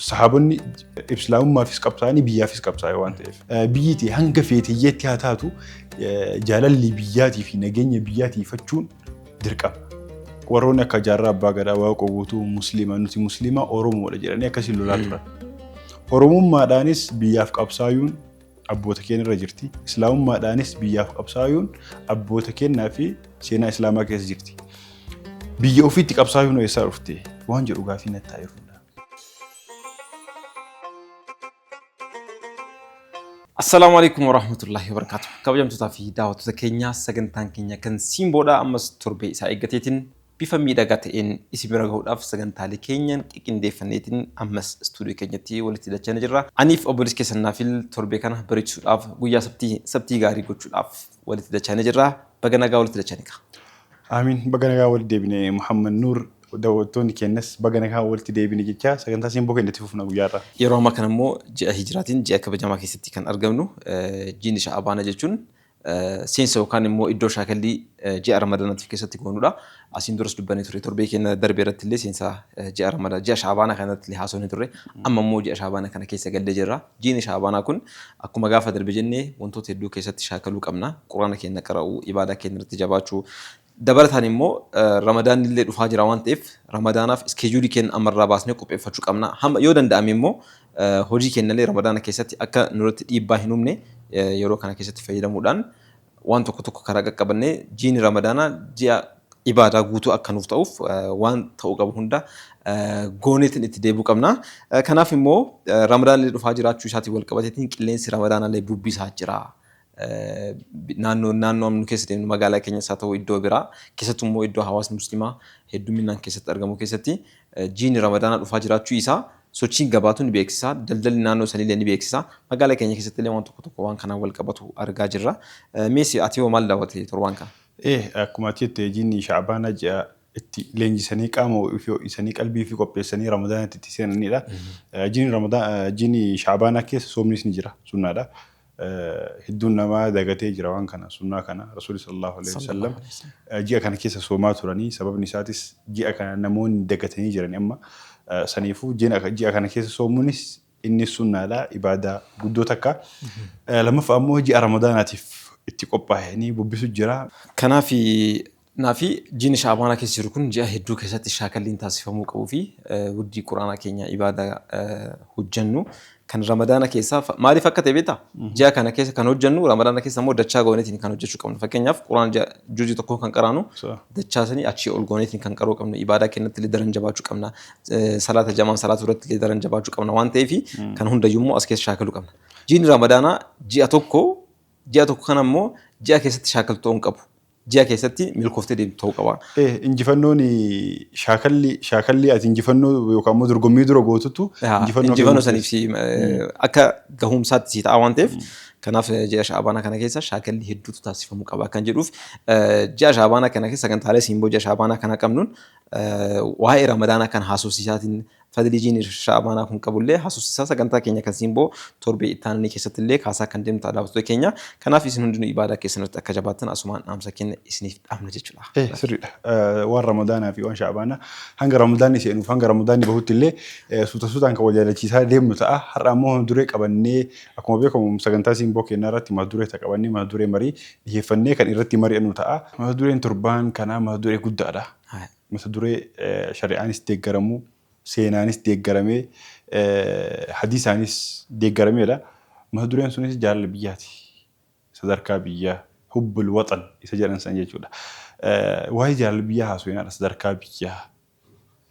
Sahaabonni Islaamummaafis qabsaa'anii biyyaafis qabsaa'e waan ta'eef. Biyyi tee hanga feete hiyyeetti haa taatu jaalalli biyyaatii fi nageenya biyyaa tiifachuun dirqama. Warroonni akka Jaarraa Abbaa Gadaa, Waaqoo Guutuu Muslima nuti Muslima Oromoodha jedhanii akkasiin lolaa turan. Oromummaadhaanis biyyaaf qabsaayuun abboota keenya irra jirti. Islaamummaadhaanis biyyaaf qabsaayuun abboota keenyaa fi seenaa Islaamaa keessa jirti. Biyya ofiitti qabsaayuun eessaa dhufte waan jedhu gaafii natti taa'e hunda. Assalaamu alaikum warahmatullahi wabarakatuh. Kabajamtootaa fi daawwattoota keenya sagantaan keenya kan Simboodha ammas torbee isaa eeggateetiin bifa miidhagaa ta'een isin bira gahuudhaaf sagantaalee keenyan qiqindeeffanneetiin ammas istuudiyoo keenyatti walitti dachanii jirra. Aniif obboleessi keessan Naafil torbee kana bareechisuudhaaf guyyaa sabtii sabtii gaarii gochuudhaaf walitti dachanii jirra. Baga nagaa walitti dachanii kaa. Aamiin baga nagaa walitti deebine Muhammad Nuur daawwattoonni keenyas baga nagaa walitti deebine jecha sagantaa simboo keenya itti fufna guyyaa irraa. Yeroo ammaa kana immoo ji'a hijiraatiin ji'a kabajamaa keessatti kan argamnu jiini sha'abaana jechuun seensa yookaan immoo iddoo shaakallii ji'a ramadaanaatiif keessatti goonudha. Asiin duras dubbannee ture torbee keenya darbe irratti illee seensa ji'a ramadaa ji'a sha'abaanaa kanatti illee haasofnee turre amma immoo ji'a sha'abaanaa kana keessa gallee jirra. Jiini sha'abaanaa kun akkuma gaafa darbe jennee wantoota hedduu keessatti shaakaluu qabna. Quraana keenya qara'uu, ibaadaa keenya irratti jabaachuu, Dabalataan immoo Ramadaanni illee dhufaa jira waan ta'eef Ramadaanaaf iskeejuulii keenya ammarraa baasnee qopheeffachuu qabna. Hamma yoo danda'ame immoo hojii keenya illee Ramadaana keessatti akka nurratti dhiibbaa hin uumne yeroo kana keessatti fayyadamuudhaan waan tokko tokko karaa qaqqabannee jiini Ramadaanaa ji'a ibaadaa guutuu akka nuuf ta'uuf waan ta'uu qabu hunda gooneetiin itti deebi'uu qabna. Kanaaf immoo Ramadaanni illee dhufaa jiraachuu isaatiin wal qabateetiin qilleensi Ramadaanaa illee bubbisaa jira. Naannoo naannoo nu keessa deemnu magaalaa keenyas haa ta'u iddoo biraa keessattuu immoo iddoo hawaasni musliimaa hedduminaan keessatti argamu keessatti jiini ramadaanaa dhufaa jiraachuu isaa sochiin gabaatu ni beeksisa daldalli naannoo saniillee ni beeksisa magaalaa keenya keessatti illee waan tokko tokko waan kanaan wal qabatu argaa jirra. Meesi ati hoo maal daawwatte torbaan kana? Akkuma ati jette jiinni sha'abaanaa ji'a itti leenjisanii qaama ofii ho'isanii qalbii ofii qopheessanii ramadaanatti itti seenanidha. Jiini ramadaan jiini sha'abaanaa keessa soomnis ni jira sunnaadha. Hedduun namaa dagatee jira waan kana sunnaa kana Rasuulli sallallahu alaihi wasallam ji'a kana keessa soomaa turanii sababni isaatis ji'a kana namoonni dagatanii jiran amma saniifuu ji'a kana keessa soomuunis inni sunnaadha ibaadaa guddoo takka. Lammaffaa ammoo ji'a ramadaanaatiif itti qophaa'anii bubbisu jira. Kanaaf Naafi jiini sha'abaanaa keessa jiru kun ji'a hedduu keessatti shaakalliin taasifamuu qabuu fi wuddii quraanaa keenya ibaadaa hojjennu kan ramadaana keessaa maaliif akka ta'e beektaa? Ji'a kana keessa kan hojjennu ramadaana keessa immoo dachaa gooneetiin kan hojjechuu qabnu. Fakkeenyaaf quraana ji'a juzii tokko kan qaraanu dachaa sanii achii ol gooneetiin kan qaruu qabnu. Ibaadaa keenyatti illee daran jabaachuu qabna. Salaata jamaan salaatu irratti illee daran jabaachuu qabna waan ta'eef kan hundayyuu immoo as keessa shaakaluu qabna. Jiini ramadaanaa ji'a tokko ji'a tokko kana immoo ji'a keessatti shaakaltu ta'uu hin qabu. Ji'a keessatti milkooftee deemtu ta'uu qaba. Injifannoon shaakalli shaakalli ati injifannoo yookaan immoo dorgommii dura gootutu injifannoo kee Injifannoo saniif si akka gahumsaatti si ta'a waan ta'eef kanaaf ji'a sha'abaanaa kana keessa shaakalli hedduutu taasifamuu qaba kan jedhuuf ji'a sha'abaanaa kana keessa sagantaalee simboo ji'a sha'abaanaa kana qabnuun waa'ee ramadaanaa kan haasofsiisaatiin Fadlii jiini Sha'abaanaa kun qabullee haasofsiisaa sagantaa keenya kan Simboo torbee itti aananii keessatti illee kaasaa kan deemnu ta'a daawwattoota keenya. Kanaaf isin hundinuu ibaadaa keessan irratti akka jabaattan asumaan dhaamsa keenya isiniif dhaamna jechuudha. Eh, sirriidha. Waan Ramadaanaa fi waan Sha'abaanaa hanga Ramadaanni seenuuf hanga Ramadaanni bahutti illee suuta suutaan kan wal yaadachiisaa deemnu ta'a. Har'a ammoo mata duree qabannee akkuma beekamu sagantaa Simboo keenyaa irratti mata duree ta qabannee mata duree marii dhiyeeffannee kan irratti mari'annu ta'a. Mata dureen torbaan kanaa mata duree guddaadha. Mata duree shari'aanis deeggaramu, seenaanis deeggaramee, hadiisaanis deeggarameedha. Mata dureen sunis jaalala biyyaati. Sadarkaa biyyaa, hubbul waxan isa jedhan san jechuudha. Waa'ee jaalala biyyaa haasofinaadha sadarkaa biyyaa.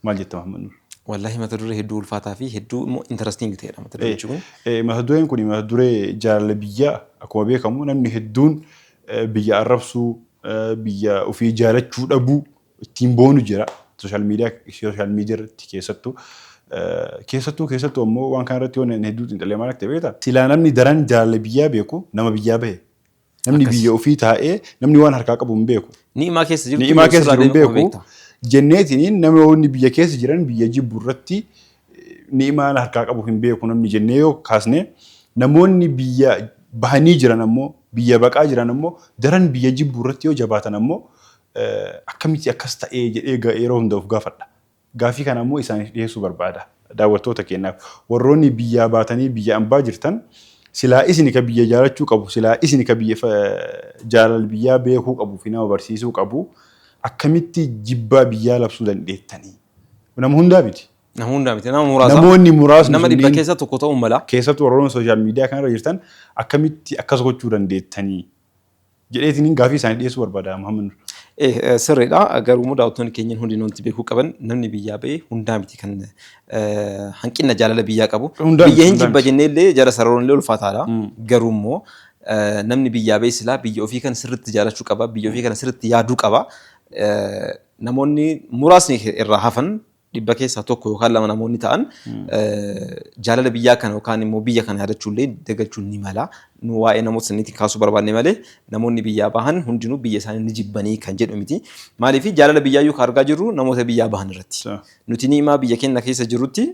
Maal jetta Mahammad Nuur? Wallahi mata duree hedduu ulfaataa fi hedduu immoo interesting ta'edha mata durichi kun. Mata dureen kun mata duree jaalala biyyaa akkuma beekamu namni hedduun biyya arrabsuu, biyya ofii jaalachuu dhabuu ittiin boonu jira. Social media social media irratti keessattuu. Keessattuu keessattuu ammoo waan kana irratti yoo hedduu xiinxalee maal akka ta'e beektaa? Silaa namni daran jaalala biyyaa beeku nama biyyaa bahe. Namni biyya ofii taa'ee namni waan harkaa qabu hin beeku. Ni'imaa keessa jirtu Ni'imaa keessa jiru hin beeku. Jenneetiniin namoonni biyya keessa jiran biyya jibbu irratti ni'imaan harkaa qabu hin beeku namni jennee yoo kaasne namoonni biyya bahanii jiran ammoo biyya baqaa jiran ammoo daran biyya jibbu irratti yoo jabaatan ammoo akkamitti akkas ta'ee jedhee yeroo hunda of gaafadha. Gaaffii kana ammoo isaaniif dhiyeessuu barbaada. Daawwattoota keenyaaf warroonni biyyaa baatanii biyya ambaa jirtan, silaa isini ka biyya jaalachuu qabu, silaa isini ka biyya jaalala biyyaa beekuu qabu fi nama barsiisuu qabu, akkamitti jibbaa biyyaa labsuu dandeettanii? Nama hundaa miti. Nama hundaa miti. Nama muraasa. Namoonni muraasni Nama 100 sunniin keessa tokko ta'uu mala. Keessattuu warroonni social media kanarra jirtan akkamitti akkas gochuu dandeettanii jedheetiin gaafii isaanii dhiyeessuu barbaada, Muhammad Nur. Sirriidha. Garuu immoo daawwattoonni keenya hundi wanti beekuu qaban, namni biyyaa ba'e hundaa miti kan hanqina jaalala biyyaa qabu. Hundaa miti, Biyya hin hundaa jibba miti. jennee illee jara sararuun illee ulfaataadha. Garuu immoo namni biyyaa ba'e silaa biyya ofii kana sirriitti jaalachuu qaba. Biyya ofii kana sirriitti yaaduu qaba. Namoonni muraasni irraa hafan, 100 keessaa 1 yookaan 2 namoonni ta'an, jaalala biyyaa kana yookaan immoo biyya kana yaadachuu illee dagachuun ni mala. Nu waa'ee namoota saniitiin kaasuu barbaanne malee namoonni biyyaa bahan hundinuu biyya isaanii ni jibbanii kan jedhu miti. Maaliif jaalala biyyaa iyyuu kan argaa jirru namoota biyyaa bahan irratti. Nuti ni'imaa biyya keenya keessa jirrutti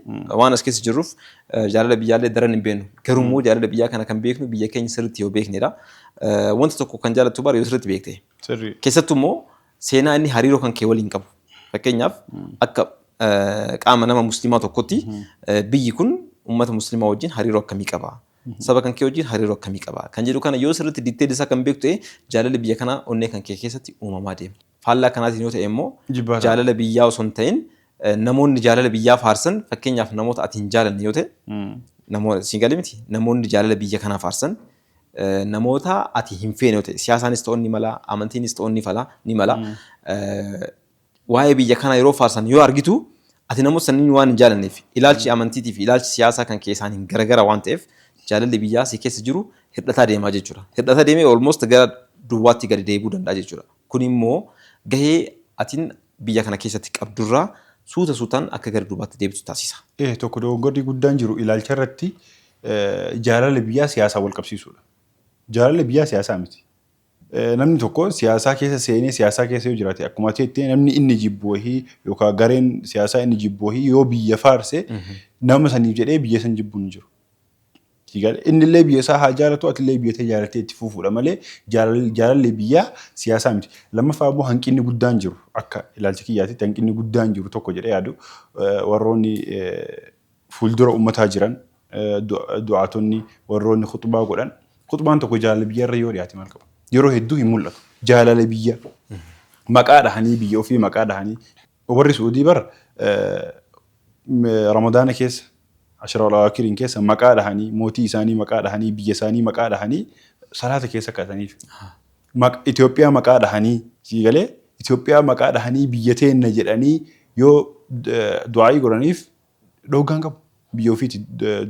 waan as keessa jirruuf jaalala biyyaallee daran hin beeknu. Garuu immoo jaalala biyyaa kana kan beeknu biyya keenya sirriitti yoo beeknedha. Wanta tokko kan jaalattu bara yoo sirriitti beekte. Keessattuu immoo seenaa inni hariiroo kan kee waliin qabu. Fakkeenyaaf, akka qaama nama musliimaa tokkotti biyyi kun uummata musliimaa wajjin hariiroo akkamii qaba? Saba kan kee wajjin hariiroo akkamii qaba? Kan jedhu kana yoo sirriitti detail isaa kan beektu ta'e, jaalalli biyya kanaa onnee kan kee keessatti uumamaa deema. Faallaa kanaatiin yoo ta'e immoo Jibbaa ta'a. jaalala biyyaa osoo hin ta'in, namoonni jaalala biyyaa faarsan, fakkeenyaaf namoota ati hin jaalanne yoo ta'e, namoota siin galee miti, namoonni jaalala biyya kanaa faarsan namoota ati hin feene yoo ta'e, siyaasaanis ta'uu ni mala, amantiinis ta'uu ni mala. Waa'ee biyya kanaa yeroo faarsan yoo argitu, ati namoota sanniin waan hin jaalanneef, ilaalchi amantiitii fi ilaalchi siyaasaa kan kee isaaniin garagara waan ta'eef, jaalalli biyyaa si keessa jiru hir'ataa deemaa jechuudha. Hir'ataa deemee almost gara duwwaatti gadi deebi'uu danda'a jechuudha. Kun immoo gahee atiin biyya kana keessatti qabdurraa suuta suutaan akka gara duubaatti deebitu taasisa. Tokko dogoggorri guddaan jiru ilaalcha irratti jaalala biyyaa siyaasaa wal qabsiisuudha. Jaalalli biyyaa siyaasaa miti. Namni tokko siyaasaa keessa seenee siyaasaa keessa yoo jiraate, akkuma ati jettee, namni inni jibbu wahii yookaan gareen siyaasaa inni jibbu wahii yoo biyya faarse, nama saniif jedhee biyya san jibbuun hin jiru. Inni illee biyya isaa haa jaalatu, ati illee biyya tee jaalattee itti fufuudha malee jaalalli biyyaa siyaasaa miti. Lammaffaa immoo hanqinni guddaan jiru, akka ilaalcha kiyyaatitti hanqinni guddaan jiru tokko jedhee yaadu, warroonni fuuldura uummataa jiran, du'aatonni, warroonni khutbaa godhan, khutbaan tokko jaalala biyya irra yoo dhiyaate maal qaba? Yeroo hedduu hin mul'atu. Jaalala biyya maqaa dhahanii, biyya ofii maqaa dhahanii, warri Suudii bar Ramadaana keessa ashara al-awaakiriin keessa maqaa dhahanii, mootii isaanii maqaa dhahanii, biyya isaanii maqaa dhahanii salaata keessa kadhataniif. Itoophiyaa maqaa dhahanii, sii galee, Itoophiyaa maqaa dhahanii biyya teenna jedhanii yoo du'aayii godhaniif dhooggaan qabu, biyya ofiiti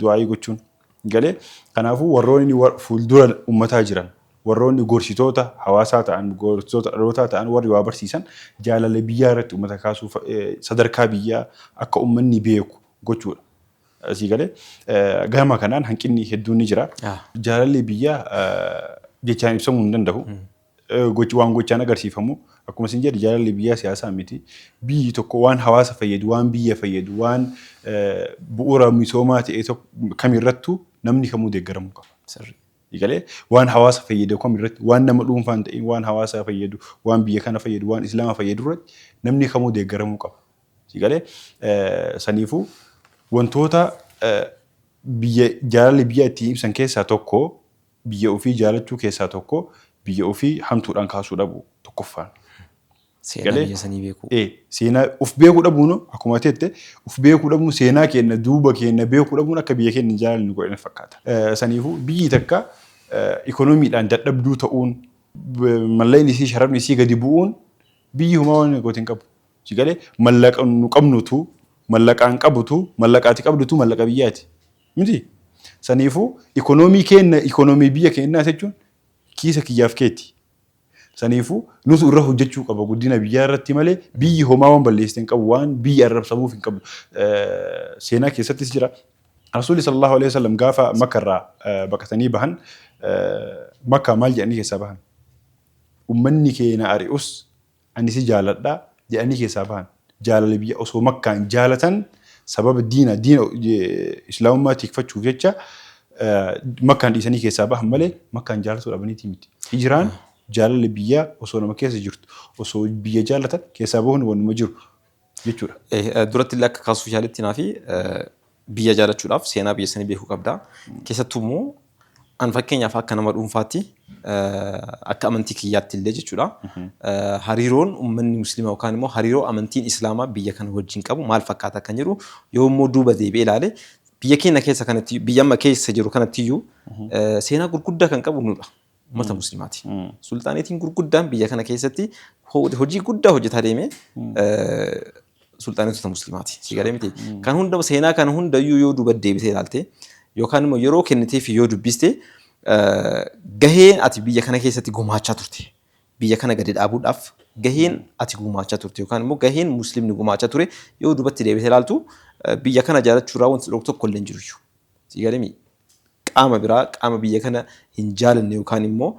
du'aayii gochuun galee. Kanaafuu warroonni fuuldura uummataa jiran, warroonni gorsitoota hawaasaa ta'an, gorsitoota dhalootaa ta'an, warri waa barsiisan jaalala biyyaa irratti uummata kaasuu, sadarkaa biyyaa akka uummanni beeku gochuudha. Asii galee, gama kanaan hanqinni hedduun ni jira. Jaalalli biyyaa jechaan ibsamuu hin danda'u. Waan gochaan agarsiifamu. Akkuma isin jedhe, jaalalli biyyaa siyaasaa miti. Biyyi tokko waan hawaasa fayyadu, waan biyya fayyadu, waan bu'uura misoomaa ta'e kamirrattuu namni kamuu deeggaramuu qaba. Galee, waan hawaasa fayyadu kamirratti, waan nama dhuunfaa hin ta'in, waan hawaasa fayyadu, waan biyya kana fayyadu, waan islaama fayyadu irratti namni kamuu deeggaramuu qaba. Galee, saniifuu wantoota biyya jaalalli biyya ittiin ibsan keessaa tokko, biyya ofii jaalachuu keessaa tokko, biyya ofii hamtuudhaan kaasuu dhabu tokkoffaan. Seenaa biyya sanii beekuu. Seenaa of beekuu dhabuun, akkuma jette, of beekuu dhabuun, seenaa keenya duuba keenya beekuu dhabuun akka biyya keenya jaalannu godhan fakkaata. Saniifuu biyyi takka ikoonomiidhaan dadhabduu ta'uun, mallaqni isii, sharafni isii gadi bu'uun, biyyi homaa waan goote hin qabu. Si galee, mallaqa nu qabnutu, mallaqaan qabutu, mallaqaati qabdutu mallaqa biyyaati. Miti? Saniifuu ikoonoomii keenya, ikoonoomii biyya keenyaa jechuun kiisa kiyyaaf keeti. Saniifuu nutu irra hojjechuu qaba guddina biyyaa irratti malee biyyi homaa waan balleessite hin qabu, waan biyyi arrabsamuuf hin qabdu. Seenaa keessattis jira. Rasuulli sallallahu alaihi wasallam gaafa Makka irraa baqatanii bahan, Makkaa maal jedhanii keessaa bahan? "Uummanni keenya ari'us ani si jaaladha" jedhanii keessaa bahan. Jaalala biyya osoo Makkaan jaalatan, sababa diina islaamummaa tikfachuuf jecha Makkaan dhiisanii keessaa bahan malee Makkaan jaalatuu dhabaniitii miti. Hijiraan jaalala biyyaa osoo nama keessa jirtu, osoo biyya jaalatan keessaa bahuun wanuma jiru jechuudha. Duratti illee akka kaasuuf yaaletti naa fi Biyya jaalachuudhaaf seenaa biyya sanii beekuu qabda. Keessattuu immoo an fakkeenyaaf akka nama dhuunfaatti, akka amantii kiyyaatti illee jechuudha. Hariiroon uummanni musliimaa yookaan immoo hariiroo amantiin islaamaa biyya kana wajjin qabu maal fakkaata kan jedhu yoo immoo duuba deebi'ee ilaale, biyya keenya keessa kanatti, biyya amma keessa jiru kanatti iyyuu seenaa gurguddaa kan qabu nudha. Uummata musliimaati. Sulxaaneetiin gurguddaan biyya kana keessatti hojii guddaa hojjetaa deeme sulxaaneetota musliimaati. Si galee miti? Kan hunda seenaa kana hundayyuu yoo duuba deebitee ilaalte yookaan immoo yeroo kenniteef yoo dubbiste, gaheen ati biyya kana keessatti gumaachaa turte, biyya kana gadi dhaabuudhaaf gaheen ati gumaachaa turte yookaan immoo gaheen musliimni gumaachaa ture yoo duubatti deebitee ilaaltu, biyya kana jaalachuurraa wanti dhorku tokko illee hin jiru. Si galee miti? Qaama biraa, qaama biyya kana hin jaalanne yookaan immoo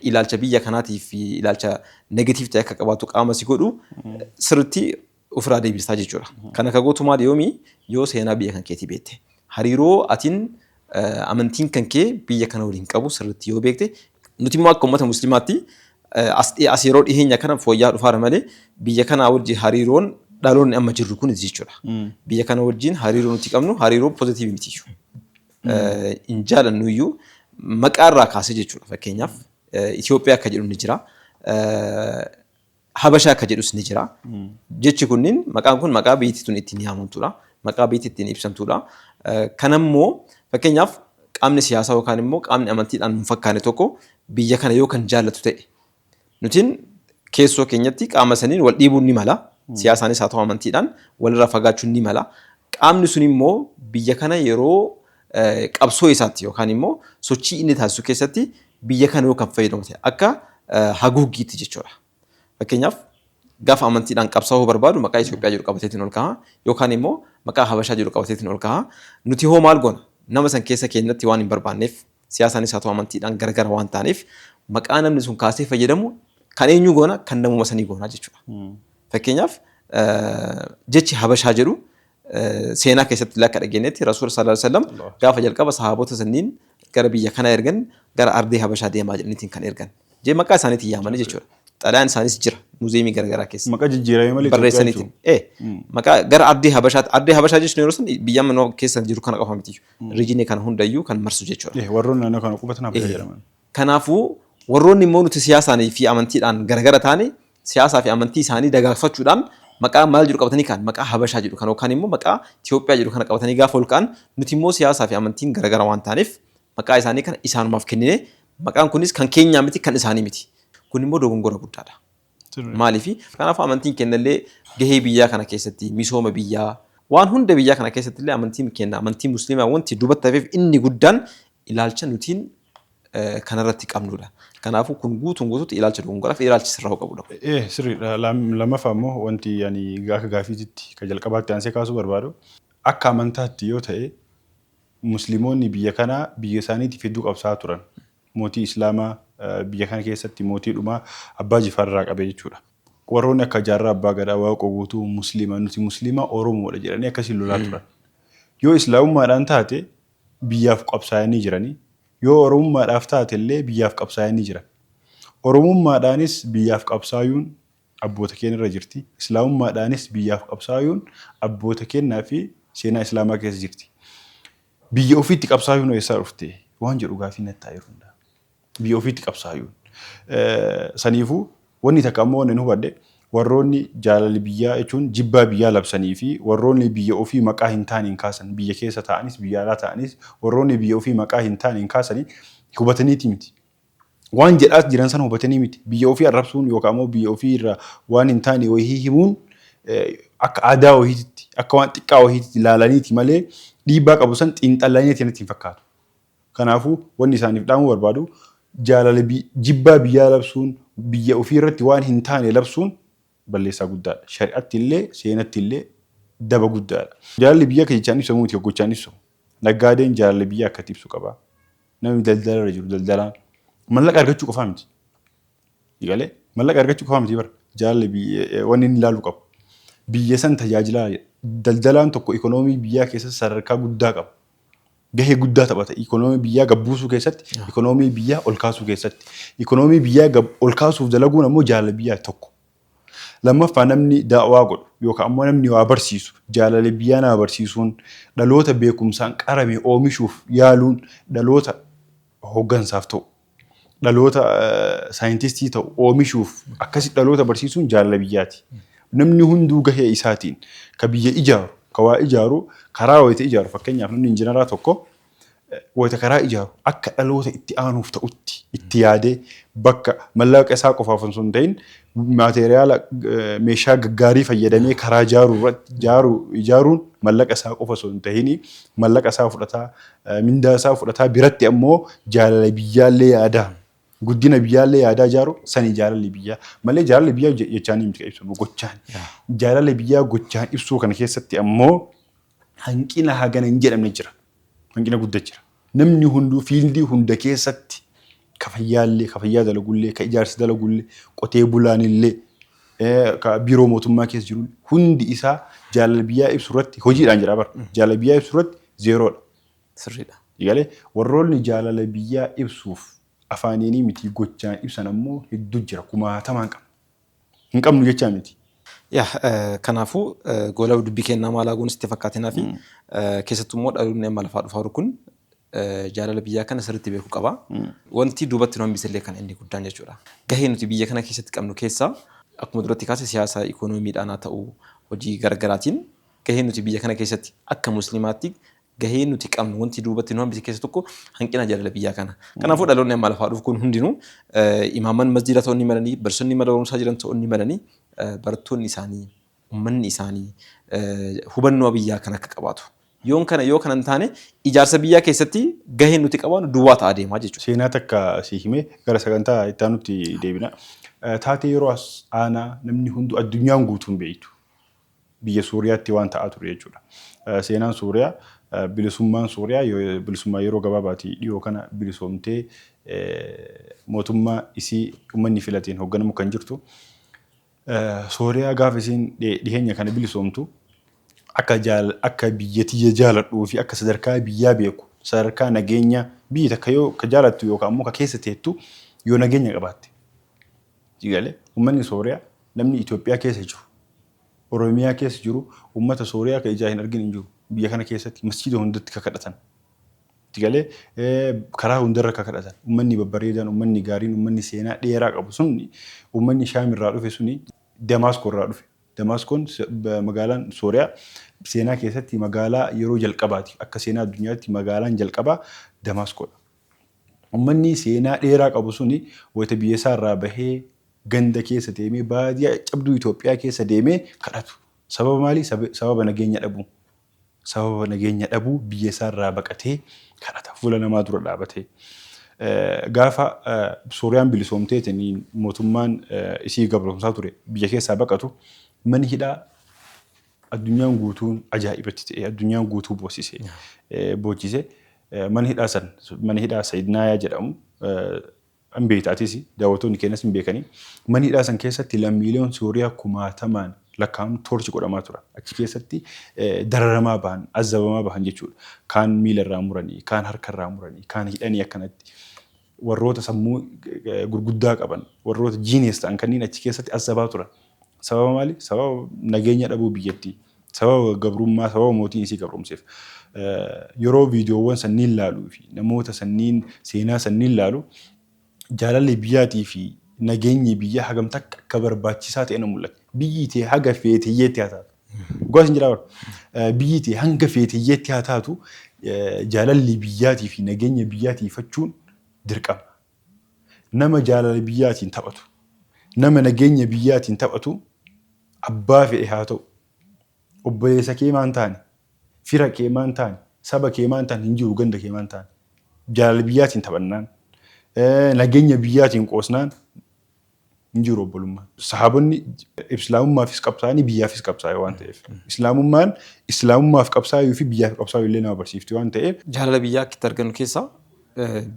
ilaalcha biyya kanaatiif ilaalcha negative ta'e akka qabaatu qaama si godhu sirriitti ofirraa deebistaa jechuudha. Kana ka gootu maali? Yoomii yoo seenaa biyya kan keetii beekte, hariiroo atiin amantiin kan kee biyya kana waliin qabu sirriitti yoo beekte. Nuti immoo akka uummata musliimaatti as yeroo dhiheenya kana fooyya'aa dhufaara malee, biyya kanaa wajjin hariiroon dhaloonni amma jirru kunis jechuudha. Biyya kana wajjin hariiroo nuti qabnu hariiroo positive miti. Hin jaalannu iyyuu maqaa irraa kaasee jechuudha. Fakkeenyaaf Itoophiyaa akka jedhu ni jira. Habashaa akka jedhus ni jira. Jechi kunniin, maqaan kun maqaa biyyattii tun ittiin yaamamtudha. Maqaa biyyattii ittiin ibsamtudha. Kanammoo fakkeenyaaf qaamni siyaasaa yookaan immoo qaamni amantiidhaan hin fakkaanne tokko biyya kana yoo kan jaallatu ta'e, nutiin keessoo keenyatti qaama saniin wal dhiibuun ni mala. Siyaasaanis haa ta'u amantiidhaan walirraa fagaachuun ni mala. Qaamni sun immoo biyya kana yeroo qabsoo isaatti yookaan immoo sochii inni taasisu keessatti biyya kana yoo kan fayyadamu ta'e, akka haguuggiitti jechuudha. Fakkeenyaaf gaafa amantiidhaan qabsaa'uu barbaadu maqaa Itoophiyaa jedhu qabateetiin ol ka'a yookaan immoo maqaa Habashaa jedhu qabateetiin ol ka'a. Nuti hoo maal goona? Nama san keessa keenyatti waan hin barbaanneef, siyaasaanis haa ta'u amantiidhaan garagara waan ta'aniif, maqaa namni sun kaasee fayyadamu kan eenyu goona? Kan namuma sanii goona jechuudha. Fakkeenyaaf jechi Habashaa jedhu seenaa keessatti illee akka dhageenyetti, Rasuula sallallahu alaihi wasallam gaafa jalqaba sahaabota sanniin gara biyya kana ergan, gara ardii Habashaa deemaa jedhaniitiin kan ergan. Jee maqaa isaaniitiin yaamanii jechuudha. Xalayaan isaanis jira muuziyeemii garaagaraa keessa. Maqaa jijjiirame malee. Barreessaniitiin. Maqaa gara ardii Habashaatti. Ardii Habashaa jechuun yeroo san biyya amma keessa jiru kana qofa miti. Regionii kana hundayyuu kan marsu jechuudha. Warroonni naannoo kana qubatan Habashaa jedhaman. Kanaafuu warroonni immoo nuti siyaasaanii fi amantiidhaan garagara taane, siyaasaa fi amantii isaanii dagaagfachuudhaan maqaa maal jedhu qabatanii ka'an? Maqaa Habashaa jedhu kana yookaan immoo maqaa Itoophiyaa jedhu kana qabatanii gaafa ol ka'an, nuti immoo siyaasaa fi amantiin garagara waan taaneef maqaa isaanii kana isaanumaaf kennine. Maqaan kunis kan keenyaa miti, kan isaanii miti. Kun immoo dogongora guddaadha. Maaliif? Kanaafuu amantiin kennallee gahee biyyaa kana keessatti, misooma biyyaa, waan hunda biyyaa kana keessatti illee amantiin kenna, amantii musliimaa wanti duubatti hafeef inni guddaan ilaalcha nutiin kanarratti qabnudha. Kanaafuu kun guutuun guutuutti ilaalcha dogongoraa fi ilaalcha sirraa qabudha. Sirriidha. Lammaffaa immoo wanti ani akka gaafiititti kan jalqabaatti aansee kaasuu barbaadu, akka amantaatti yoo ta'e, musliimoonni biyya kanaa biyya isaaniitiif hedduu qabsaa'aa turan. Mootii Islaamaa biyya kana keessatti mootii dhumaa Abbaa Jifaar irraa qabee jechuudha. Warroonni akka Jaarraa Abbaa Gadaa, Waaqoo Guutuu Musliima, nuti Musliima Oromoodha jedhanii akkasiin lolaa turan. Yoo Islaamummaadhaan taate biyyaaf qabsaa'anii jiranii, yoo Oromummaadhaaf taate illee biyyaaf qabsaa'anii jiran. Oromummaadhaanis biyyaaf qabsaayuun abboota keenya irra jirti. Islaamummaadhaanis biyyaaf qabsaayuun abboota keenyaa fi seenaa Islaamaa keessa jirti. Biyya ofiitti qabsaayuun eessaa dhufte waan jedhu gaafii natti ta'a yeroo hundaa. Biyya ofiitti qabsaayuun. Saniifuu wanni takka ammoo wanni hubadhe, warroonni jaalala biyyaa jechuun jibbaa biyyaa labsanii fi warroonni biyya ofii maqaa hin taaneen kaasan, biyya keessa ta'anis biyya alaa ta'anis, warroonni biyya ofii maqaa hin taaneen kaasanii hubataniiti miti. Waan jedhaas jiran sana hubatanii miti. Biyya ofii arrabsuun yookaan immoo biyya ofii irraa waan hin taane wayii himuun akka aadaa wayiititti, akka waan xiqqaa wayiititti ilaalaniiti malee dhiibbaa qabu san xiinxallaniiti natti hin fakkaatu. Kanaafuu wanni isaaniif dhaamuu barbaadu, jaalala jibbaa biyyaa labsuun, biyya ofii irratti waan hin taane labsuun balleessaa guddaadha. Shari'atti illee seenatti illee daba guddaadha. Jaalalli biyya akka jechaan ibsamu miti, gochaan ibsamu. Naggaadeen jaalala biyyaa akkatti ibsu qaba. Namni daldala irra jiru, daldalaan mallaqa argachuu qofaa miti. Galee mallaqa argachuu qofaa miti bara. Jaalalli biyya wanni inni ilaaluu qabu. Biyya san tajaajilaa daldalaan tokko ikonoomii biyyaa keessatti sadarkaa guddaa qaba. Gahee guddaa taphata. Ikonoomii biyyaa gabbuusuu keessatti, ikonoomii biyyaa ol kaasuu keessatti. Ikonoomii biyyaa ol kaasuuf dalaguun ammoo jaalala biyyaa tokko. Lammaffaa, namni daawaa godhu yookaan ammoo namni waa barsiisu jaalala biyyaa nama barsiisuun, dhaloota beekumsaan qarame oomishuuf yaaluun, dhaloota hooggansaaf ta'u, dhaloota saayintistii ta'u oomishuuf akkasi dhaloota barsiisuun jaalala biyyaati. Namni hunduu gahee isaatiin ka biyya ijaaru, ka waa ijaaru, karaa wayita ijaaru, fakkeenyaaf namni injinaraa tokko wayita karaa ijaaru akka dhaloota itti aanuuf ta'utti itti yaadee, bakka mallaqa isaa qofaaf osoo hin ta'in maateriyaala, meeshaa gaggaarii fayyadamee karaa ijaaruu irratti ijaaruun, mallaqa isaa qofa osoo hin ta'in, mallaqa isaa fudhataa, mindaa isaa fudhataa, biratti ammoo jaalala biyyaallee yaadaa, guddina biyyaallee yaadaa ijaaru sani jaalalli biyyaa malee jaalalli biyyaa jechaan miti kan ibsamu, gochaan. Jaalala biyyaa gochaan ibsuu kana keessatti ammoo hanqina hagana hin jedhamne jira. Hanqina guddaa jira. Namni hunduu field hunda keessatti, ka fayyaallee, ka fayyaa dalagullee, ka ijaarsa dalagullee, qotee bulaanillee, ka biiroo mootummaa keessa jiru, hundi isaa jaalala biyyaa ibsu irratti hojiidhaan jira bara. Jaalala biyyaa ibsu irratti zeeroodha. Sirriidha. Galee warroonni jaalala biyyaa ibsuuf afaaniinii miti gochaan ibsan ammoo hedduu jira, kumaatamaan qabna. Hin qabnu jechaa miti. Yaa, kanaafuu gola dubbii kennaa maalaa goon sitti fakkaatinaa fi keessattuu immoo dhaloonni amma lafaa dhufaa jiru kun jaalala biyyaa kana sirriitti beekuu qaba. Wanti duubatti nu hambisellee kana inni guddaan jechuudha. Gahee nuti biyya kana keessatti qabnu keessaa, akkuma duratti kaase, siyaasa, ikoonomiidhaan haa ta'u, hojii garaagaraatiin gahee nuti biyya kana keessatti akka musliimaatti gahee nuti qabnu, wanti duubatti nu hambise keessa tokko hanqina jaalala biyyaa kana. Kanaafuu dhaloonni amma lafaa dhufu kun hundinuu, imaaman masjiida ta'uu ni malanii, barsiisonni mana barumsaa jiran ta'uu ni malanii, barattoonni isaanii, uummanni isaanii hubannoo biyyaa kan akka qabaatu. Yoon kana yoo kana hin taane, ijaarsa biyyaa keessatti gaheen nuti qabaannu duwwaa ta'aa deemaa jechuudha. Seenaa takka si himee gara sagantaa itti aanutti deebina. Taatee yeroo as aanaa namni hundu, addunyaan guutuun beektu, biyya Suuriyaatti waan ta'aa ture jechuudha. Seenaan Suuriyaa, bilisummaan Suuriyaa bilisummaa yeroo gabaabaati, dhiyoo kana bilisoomtee mootummaa isii uummanni filateen hoogganamu kan jirtu. Sooriyaa gaafa isiin dhiheenya kana bilisoomtu, akka biyya tiyya jaaladhuu fi akka sadarkaa biyyaa beeku, sadarkaa nageenya biyyi takka yoo ka jaalattu yookaan ammoo ka keessa teettu yoo nageenya qabaatte. Galee uummanni Sooriyaa, namni Itoophiyaa keessa jiru, Oromiyaa keessa jiru, uummata Sooriyaa ka ijaa hin argin hin jiru. Biyya kana keessatti masjiida hundatti ka kadhatan. Galee karaa hundarra ka kadhatan. Uummanni babbareedaan, uummanni gaariin, uummanni seenaa dheeraa qabu sun, uummanni Shaam irraa dhufe suni Damaaskoo irraa dhufe. Damaaskoon, magaalaan Sooriyaa, seenaa keessatti magaalaa yeroo jalqabaati. Akka seenaa addunyaatti magaalaan jalqabaa Damaaskoodha. Uummanni seenaa dheeraa qabu suni wayita biyya isaa irraa bahee ganda keessa deemee, baadiyyaa cabduu Itoophiyaa keessa deemee kadhatu. Sababa maalii? Sababa nageenya dhabuu. Sababa nageenya dhabuu biyya isaa irraa baqatee kadhata fuula namaa dura dhaabatee. Gaafa Sooriyaan bilisoomteetiin mootummaan isii gabroomsaa ture biyya keessaa baqatu, manni hidhaa addunyaan guutuun ajaa'ibatti ta'e, addunyaan guutuu boosise, boochisee. Mana hidhaa san, mana hidhaa Sayidnaayaa jedhamu hin beekta atis, daawwattoonni keenyas hin beekanii. Mana hidhaa san keessatti lammiileen Sooriyaa kumaatamaan lakkaa'amu torture godhamaa turan. Achi keessatti dararamaa bahan, azabamaa bahan jechuudha. Kaan miila irraa muranii, kaan harka irraa muranii, kaan hidhanii akkanatti. Warroota sammuu gurguddaa qaban, warroota genius ta'an kanneen achi keessatti azabaa turan. Sababa maali? Sababa nageenya dhabuu biyyattii. Sababa gabrummaa, sababa mootiin isii gabroomseef. Yeroo viidiyoowwan sanniin laaluu fi namoota sanniin, seenaa sanniin laalu, jaalalli biyyaatii fi nageenyi biyyaa hagam takka akka barbaachisaa ta'e na mul'ata. Biyyi tee haga feetiyyeetti haa taatu. Dhugaa isin jedhaa bara. Biyyi tee hanga feetiyyeetti haa taatu, jaalalli biyyaatii fi nageenya biyyaatiifachuun dirqama. Nama jaalala biyyaatiin taphatu, nama nageenya biyyaatiin taphatu, abbaa fedhe haa ta'u, obboleessa kee maan taane, fira kee maan taane, saba kee maan taane hin jiru, ganda kee maan taane. Jaalala biyyaatiin taphannaan, nageenya biyyaatiin qoosnaan hin jiru obbolummaan. Sahaabonni islaamummaafis qabsaa'anii biyyaafis qabsaa'e waan ta'eef. Islaamummaan islaamummaaf qabsaa'uu fi biyyaaf qabsaa'uu illee nama barsiifti waan ta'eef. Jaalala biyyaa akka itti argannu keessaa,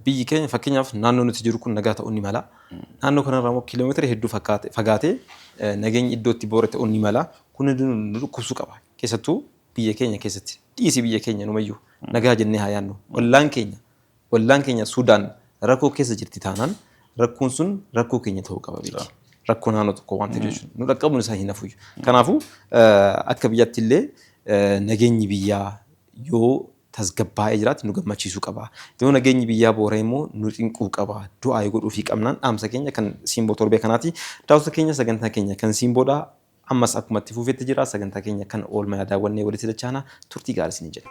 biyyi keenya, fakkeenyaaf naannoo nuti jiru kun nagaa ta'uu ni mala. Naannoo kanarraa immoo kiiloomeetira hedduu fagaatee nageenyi iddoo itti boore ta'uu ni mala. Kun hundinuu nu dhukkubsuu qaba. Keessattuu biyya keenya keessatti, dhiisi biyya keenya, numayyuu nagaa jennee haa yaadnu. Ollaan keenya Sudaan rakkoo keessa jirti taanaan, rakkoon sun rakkoo keenya ta'uu qaba beeki. Rakkoo naannoo tokkoo waan ta'eef jechuudha. Nu dhaqqabuun isaa hin hafuyyuu. Kanaafuu akka biyyaatti illee nageenyi biyyaa yoo tasgabbaa'ee jiraate nu gammachiisuu qaba. Yoo nageenyi biyyaa boora'e immoo nu cinquu qaba. Du'aa godhuufii qabnaan dhaamsa keenya kan Simboo torbee kanaati. Daawwattoota keenya, sagantaa keenya kan Simboodha. Ammas akkuma itti fufetti jira. Sagantaa keenya kan oolmaa daawwannee walitti dachaana, turtii gaarii isin jedha.